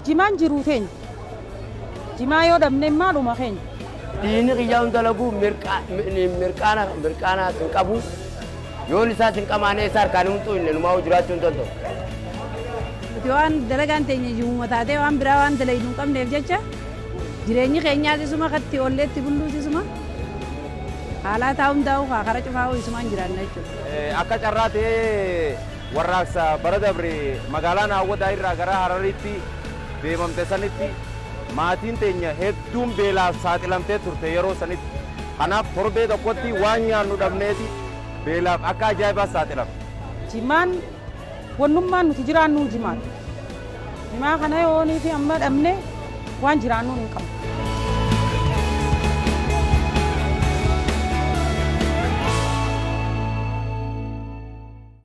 Jimaan jiruu teenya. Jimaa yoo dhabne maaluma keenya. Diinni kiyyaa hin dalagu, mirqaana mirqaana hin qabu. Yoon isaas hin qamaane, isa harkaan hin xuqne, numaa jiraachuu hin danda'u. Nuti waan dalagaan teenya jimuma taatee, waan biraa waan dalaynu hin qabneef jecha, jireenyi keenyaas isuma, katti olleetti bulluus isuma, haalaa taa hundaa'u kaa kara cufaa'u isumaan jiraanna jechuudha. Akka carraa ta'ee warraaqsa bara dabre magaalaa Naawwadaa irraa gara Harariitti deemamte sanitti maatiin teenya hedduun beelaaf saaxilamtee turte yeroo sanitti. Kanaaf torbee tokkotti waan nyaannu dhabneeti beelaaf akka ajaa'ibaa saaxilamte. Jimaan wannummaan nuti jiraannu jimaadha. Jimaa kana yoonii fi amma dhabne waan jiraannuun hin qabnu.